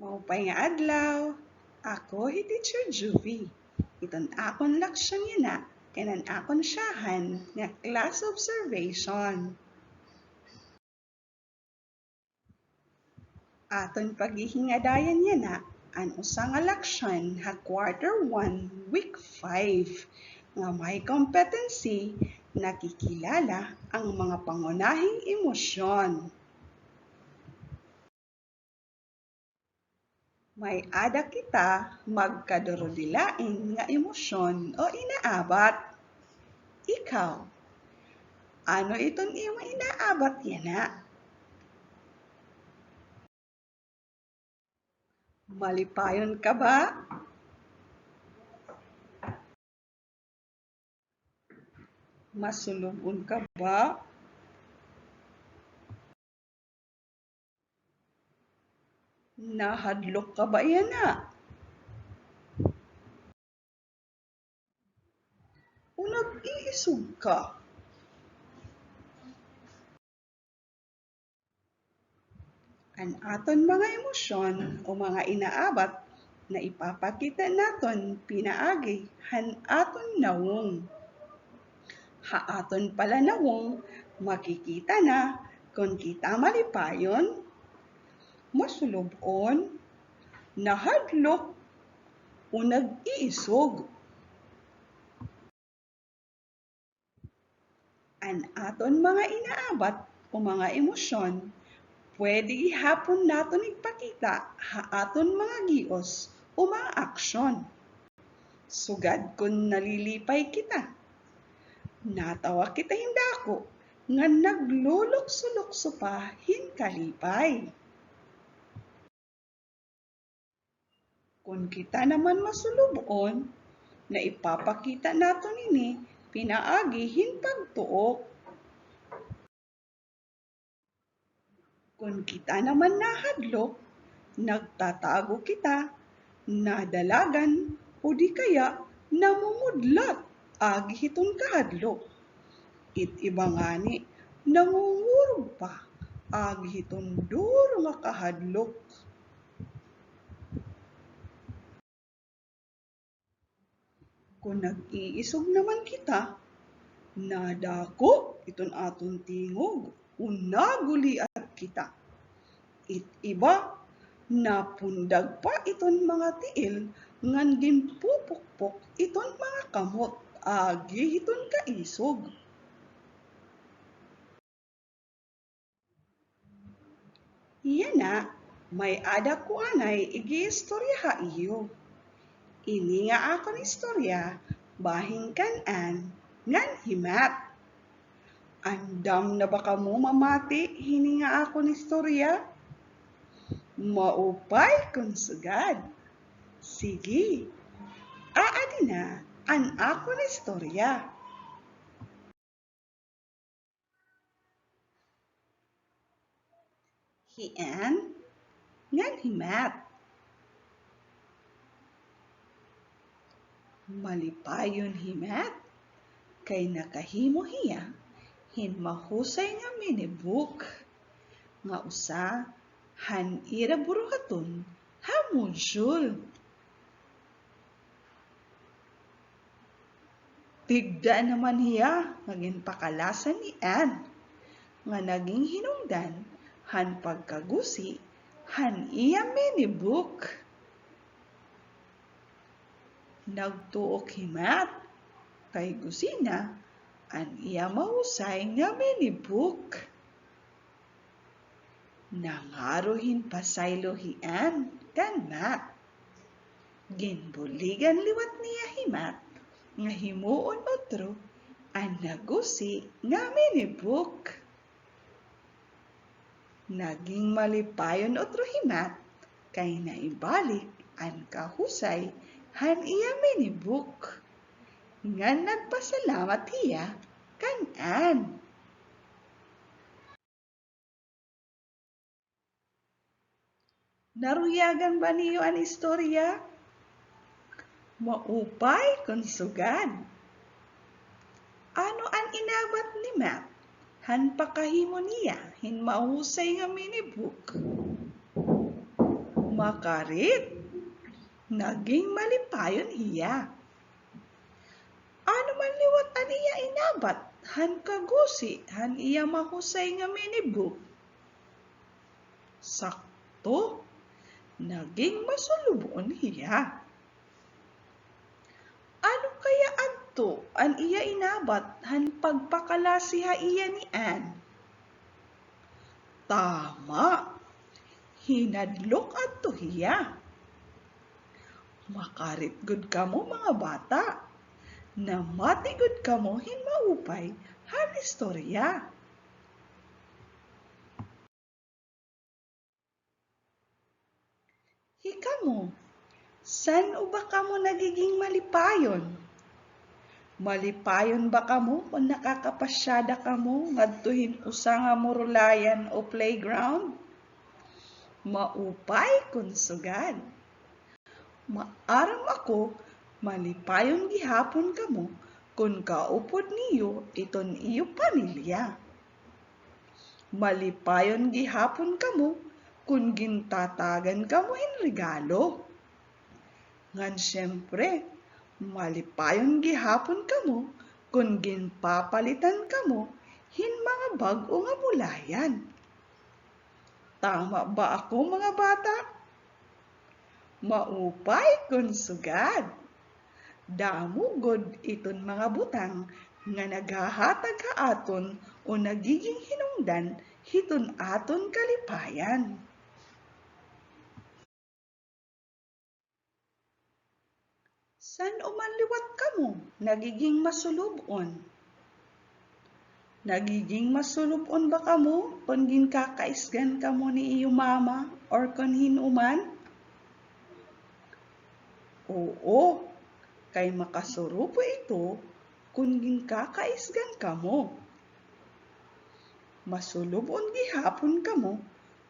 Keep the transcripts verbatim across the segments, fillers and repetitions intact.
Maupay nga adlaw. Ako hi Teacher Juvie. Iton akon laksyon yana kay an akon syahan nga class observation. Aton paghihingadayan yana an usa nga laksyon ha quarter one, week five, nga may competency, nakikilala ang mga pangunahing emosyon. May-ada kita magkadurudilain nga emosyon o inaabat. Ikaw, ano iton imo inaabat yana? Malipayon ka ba? Masulub-on ka ba? Nahadlok ka ba yana? O nag-iisog ka? An aton mga emosyon o mga inaabat na ipapakita naton pinaagi han aton nawong. Ha aton palanawong, makikita na kon kita malipayon, masulub-on, nahadlok, o nag-iisog. An aton mga inaabat o mga emosyon, pwede gihapon naton igpakita ha aton mga gios o mga aksyon. Sugad kon nalilipay kita, natawa kita hin dako ngan naglulukso-lukso pa hin kalipay. Kon kita naman masulub-on, na ipapakita naton ini pinaagi hin pagtuok. Kon kita naman nahadlok, nagtatago kita, nadalagan, o di kaya namumudlat agi hiton kahadlok. It iba ngani, nangungurog pa agi hiton duro nga kahadlok. Kon nag-iisog naman kita, nadako iton aton tingog o naguliat kita. It iba, napundag pa iton mga tiil ngan ginpupukpok iton mga kamot agi hiton kaisog. Yana, may-ada ko anay igiistorya ha iyo. Ini nga akon istorya bahin kan Ann ngan hi Matt. Andam na ba kamo mamati hini nga akon istorya? Maupay kon sugad. Sige, aadi na an akon istorya. Hi Ann ngan hi Matt. Malipayon hi Matt kay nakahimo hiya hin mahusay nga mini book nga usa han ira buruhaton ha module. Tigda naman hiya nga ginpakalasan ni Ann nga naging hinungdan han pagkagusi han iya mini book. Nagtuok hi Matt kay gusi na an iya mahusay nga mini book. Nangaro hin pasaylo hi Ann kan Matt. Ginbuligan liwat niya hi Matt nga himuon utro an nagusi nga mini book. Naging malipayon utro hi Matt kay naibalik an kahusay han iya mini book. Ngan nagpasalamat hiya kan Ann. Naruyagan ba niyo an istorya? Maupay kon sugad. Ano an inabat ni Matt han pakahimo niya hin mahusay nga mini book? Makarit, naging malipayon hiya. Ano man liwat an iya inabat han kagusi han iya mahusay nga mini-book? Sakto, naging masulub-on hiya. Ano kaya adto an iya inabat han pagpakalasi ha iya ni Ann? Tama, hinadlok adto hiya. Makarit gud kamo, mga bata. Namati gud kamo hin maupay han istorya. Hikamo, san-o ba kamo nagiging malipayon? Malipayon ba kamo kon nakakapasyada kamo ngadto hin usa nga murulayan o playground? Maupay kon sugad. Maaram ako, malipayon gihapon kamo kon kaupod niyo iton iyo pamilya. Malipayon gihapon kamo kon gintatagan kamo hin regalo. Ngan siyempre, malipayon gihapon kamo kon ginpapalitan kamo hin mga bag-o nga bulayan. Tama ba ako, mga bata? Maupay kon sugad. Damo gud iton mga butang nga naghahatag ha aton o nagiging hinungdan hiton aton kalipayan. San-o man liwat kamo nagiging masulub-on? Nagiging masulub-on ba kamo kon ginkakaisgan kamo ni iyo mama or kon hin-o man? Oo, kay makasurupo ito kon ginkakaisgan kamo. Masulub-on gihapon kamo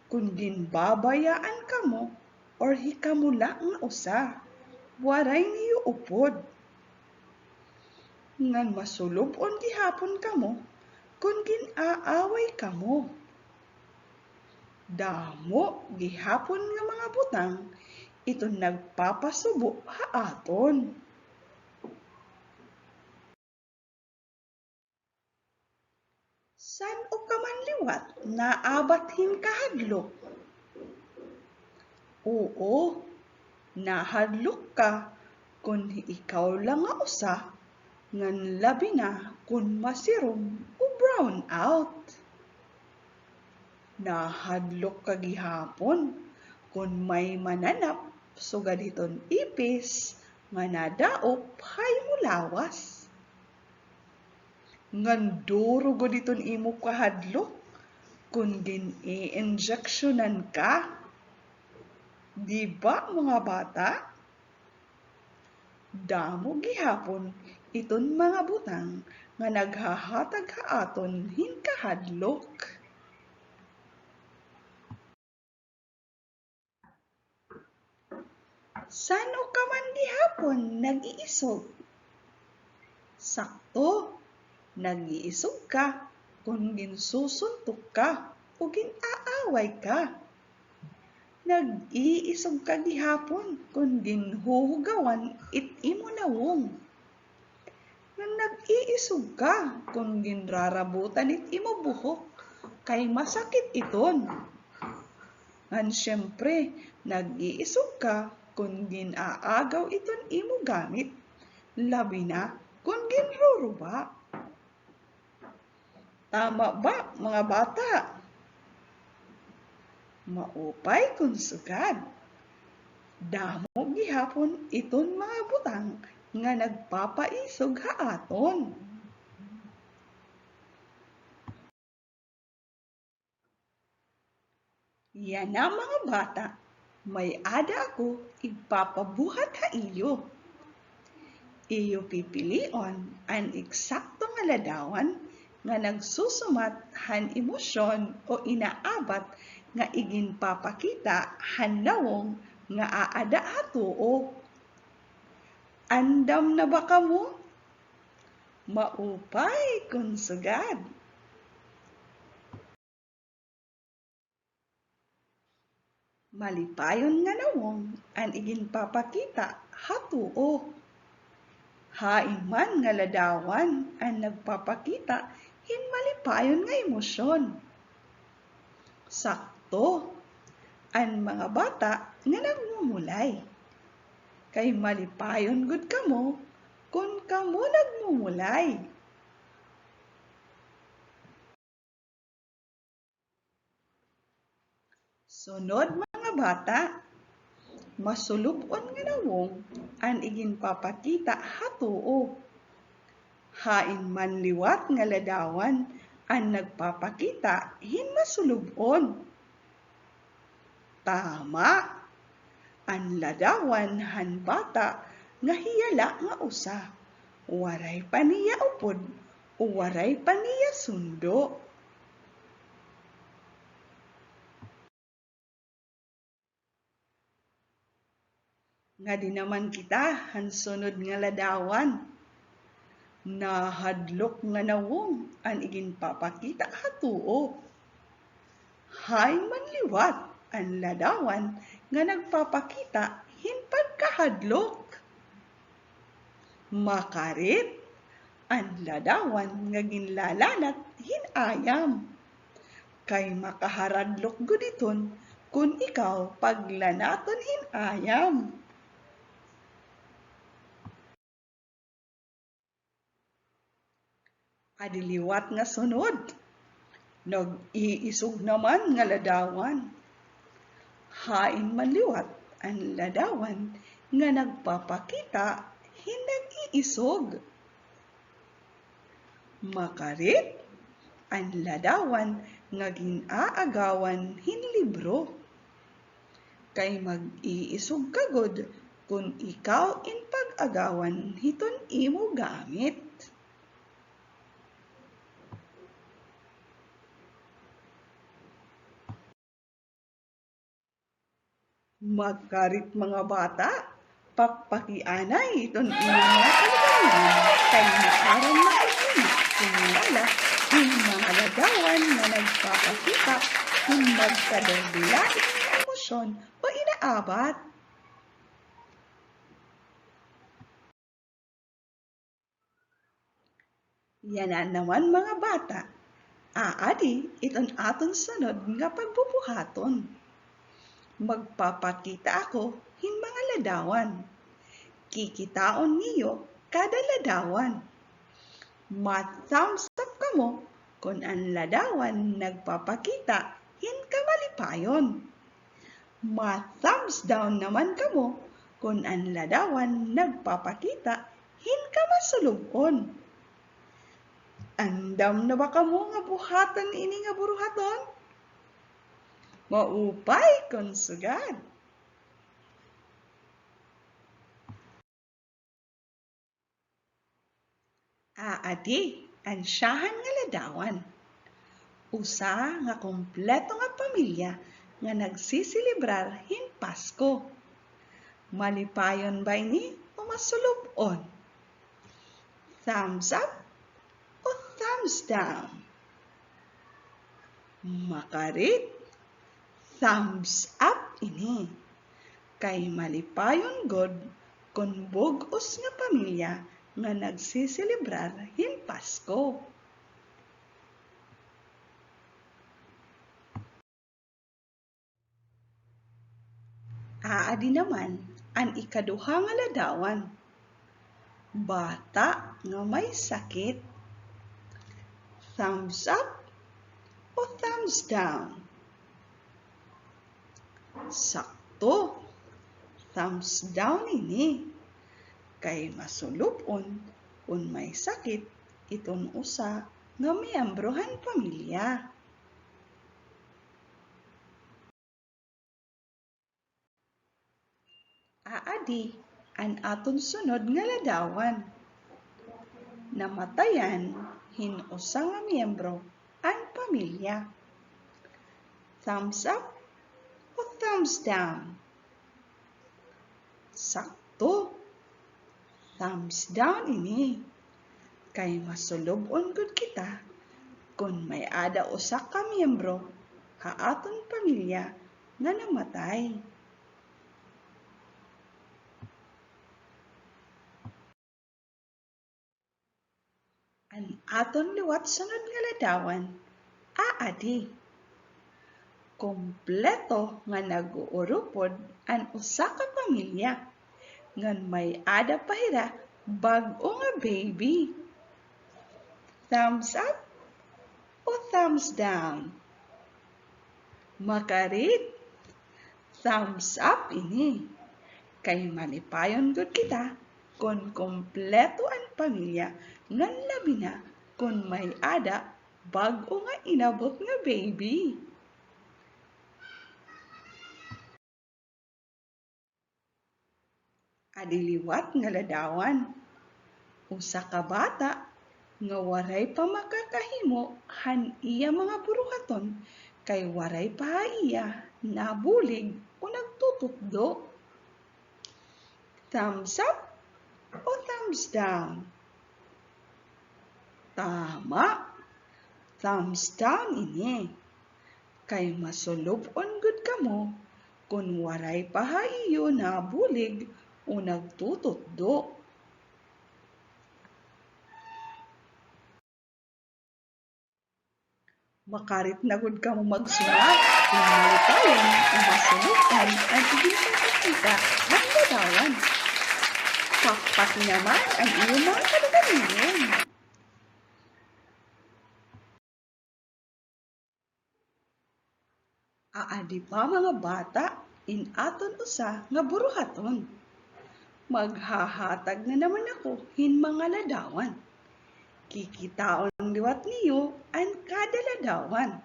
kon ginbabayaan kamo or hikamo la nga usa, waray niyo upod. Ngan masulub-on gihapon kamo kon gin-aaway kamo. Damo gihapon nga mga butang iton nagpapasubo ha aton. San-o ka man liwat naabat hin kahadlok? Oo, nahadlok ka kon ikaw la nga usa, ngan labi na kon masirom o brown out. Nahadlok ka gihapon kon may mananap sugad hiton ipis nga nadaop ha imo lawas. Ngan duro gud iton imo kahadlok kon gin-i-injeksyonan ka. Di ba, mga bata? Damo gihapon iton mga butang nga naghahatag ha aton hin kahadlok. San-o ka man gihapon nag-iisog? Sakto, nag-iisog ka kon ginsusuntok ka o gin-aaway ka. Nag-iisog ka gihapon kon ginhuhugawan it imo nawong. Ngan nag-iisog ka kon ginrarabutan it imo buhok kay masakit iton. Ngan siyempre, nag-iisog ka kon gin-aagaw iton imo gamit, labi na kon ginruruba. Tama ba, mga bata? Maupay kon sugad. Damo gihapon iton mga butang nga nagpapaisog ha aton. Yana, mga bata, may-ada ako igpapabuhat ha iyo. Iyo pipilion an eksakto nga ladawan nga nagsusumat han emosyon o inaabat nga iginpapakita han nawong nga aada ha tuo. Andam na ba kamo? Maupay kon sugad. Malipayon nga nawong an iginpapakita ha tuo. Hain man nga ladawan an nagpapakita hin malipayon nga emosyon? Sakto, an mga bata nga nagmumulay. Kay malipayon gud kamo kon kamo nagmumulay. Sunod, mga bata, masulub-on nga nawong an iginpapakita ha tuo. Hain man liwat nga ladawan an nagpapakita hin masulub-on? Tama. An ladawan han bata nga hiya la nga usa, waray pa niya upod o waray pa niya sundo. Ngadi naman kita han sunod nga ladawan. Nahadlok nga nawong an iginpapakita ha tuo. Hain man liwat an ladawan nga nagpapakita hin pagkahadlok? Makarit, an ladawan nga ginlalanat hin ayam. Kay makaharadlok gud iton kon ikaw paglanaton hin ayam. Adi liwat nga sunod. Nag-iisog naman nga ladawan. Hain man liwat an ladawan nga nagpapakita hin nag-iisog? Makarit, an ladawan nga gin-aagawan hin libro. Kay mag-iisog ka gud kon ikaw in pag-agawan hiton imo gamit. Makarit, mga bata, pakpakianay iton imo mga kalugaringon kay maaram na an imo kilala hin mga ladawan nga nagpapakita hin magkadurdulaan nga emosyon o inaabat. Yana naman, mga bata, aadi iton aton sunod nga pagbubuhaton. Magpapakita ako hin mga ladawan. Kikitaon niyo kada ladawan. Ma-thumbs up kamo kon an ladawan nagpapakita hin kamalipayon. Ma-thumbs down naman kamo kon an ladawan nagpapakita hin kamasulub-on. Andam na ba kamo nga buhaton ini nga buruhaton? Maupay kon sugad. Aadi an syahan nga ladawan. Usa nga kompleto nga pamilya nga nagsiselebrar hin Pasko. Malipayon ba ini o masulub-on? Thumbs up o thumbs down? Makarit, thumbs up ini. Kay malipayon gud kon bug-os nga pamilya nga nagseselebrar hin Pasko. Aadi naman an ikaduha nga ladawan. Bata nga may sakit. Thumbs up o thumbs down? Sakto. Thumbs down ini. Kay masulub-on kon may sakit iton usa nga miyembro han pamilya. Aadi an aton sunod nga ladawan. Namatayan hin usa nga miyembro an pamilya. Thumbs up o thumbs down? Sakto. Thumbs down ini. Kay masulub-on gud kita kon may-ada usa ka miyembro ha aton pamilya nga namatay. An aton liwat sunod nga ladawan, aadi. Kompleto nga nag-uurupod an usa ka pamilya, ngan may-ada pa hira bag-o nga baby. Thumbs up o thumbs down? Makarit, thumbs up ini. Kay malipayon gud kita kon kompleto an pamilya, ngan labi na kon may-ada bag-o nga inabot nga baby. Adi liwat nga ladawan. Usa ka bata nga waray pa makakahimo han iya mga buruhaton kay waray pa ha iya nabulig o nagtututdo. Thumbs up o thumbs down? Tama. Thumbs down ini. Kay masulub-on gud kamo kon waray pa ha iyo nabulig o nagtututdo. Makarit na gud kamo magsulat kon malipayon o masulub-on an iginpapakita han ladawan. Pakpaki naman an iyo mga kadadalingon. Aadi pa, mga bata, in aton usa nga buruhaton. Maghahatag na naman ako hin mga ladawan. Kikitaon liwat niyo an kada ladawan.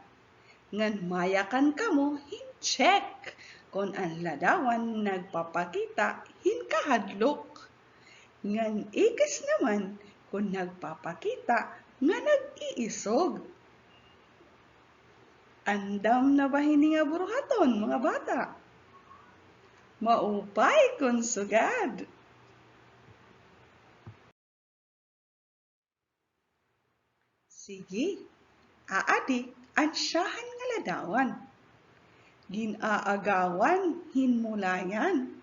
Ngan mayakan kamo hin check kon an ladawan nagpapakita hin kahadlok. Ngan ekis naman kon nagpapakita nga nag-iisog. Andam na ba hini nga buruhaton, mga bata? Maupay kon sugad. Sige, aadi an syahan nga ladawan. Gin-aagawan hin mulayan.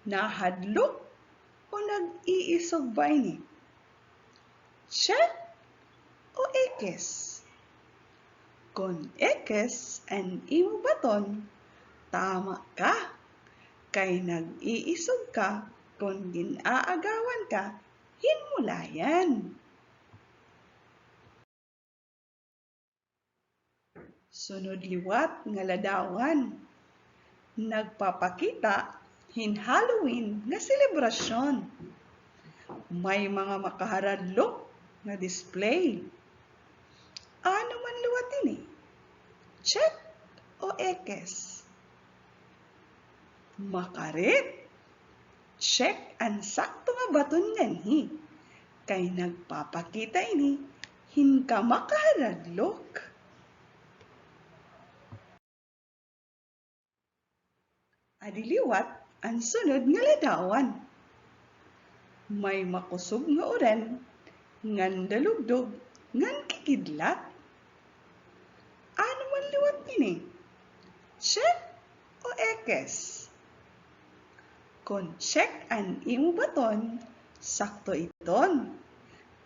Nahadlok o nag-iisog ba ini? Check o ekis? Kon ekis an imo baton, tama ka, kay nag-iisog ka kon gin-aagawan ka hin mulayan. Sunod liwat nga ladawan, nagpapakita hin Halloween nga selebrasyon. May mga makaharadlok nga display. Ano man liwat ini? Check o ekis? Makarit. Check an sakto nga baton nganhi, kay nagpapakita ini hin kamakaharadlok. Adi liwat an sunod nga ladawan. May makusog nga uran, ngan dalugdog, ngan kikidlat. Ano man liwat ini? Check o ekis? Kon check an imo baton, sakto iton.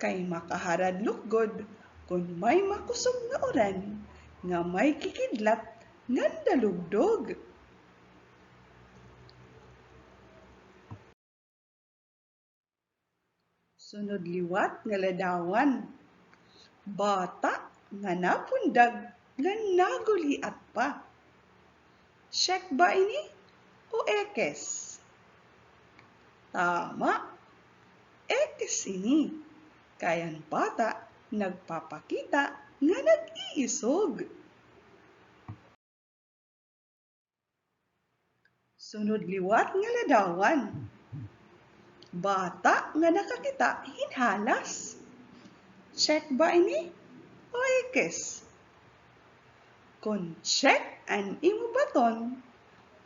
Kay makaharadlok gud kon may makusog nga uran nga may kikidlat ngan dalugdog. Sunod liwat nga ladawan. Bata nga napundag ngan naguliat pa. Check ba ini o ekis? Tama. Ekis ini. Kay an bata nagpapakita nga nag-iisog. Sunod liwat nga ladawan. Bata nga nakakita hin halas. Check ba ini o ekis? Kon check an imo baton,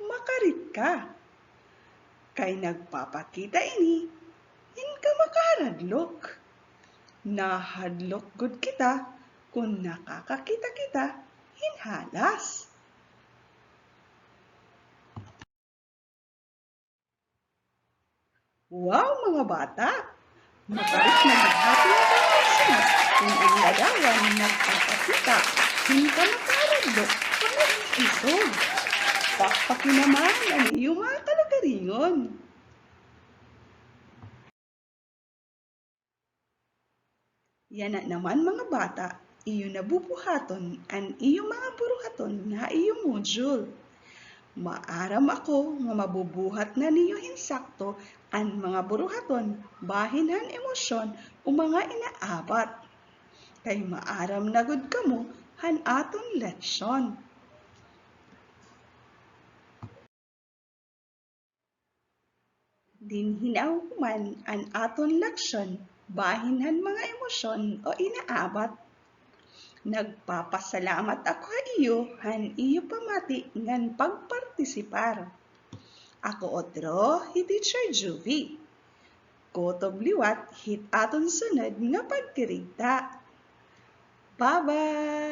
makarit ka. Kay nagpapakita ini hin kamakaharadlok. Nahadlok gud kita kon nakakakita kita hin halas. Wow, mga bata! Makarit na gihapon an mga singot kon an larawan nagpapakita hin kamakaradlok kon nag-iisog. Pakpaki naman an iyo mga kalugaringon. Yana naman, mga bata, iyo na bubuhaton an iyo mga buruhaton ha iyo module. Maaram ako nga mabubuhat na niyo hin sakto an mga buruhaton bahin han emosyon o mga inaabat. Kay maaram na gud kamo han aton leksyon. Dinhi na human an aton leksyon bahin han mga emosyon o inaabat. Nagpapasalamat ako ha iyo han iyo pamati ngan pagpartisipar. Ako utro hi Teacher Juvie. Kutob liwat hit aton sunod nga pagkirigta. Bye-bye!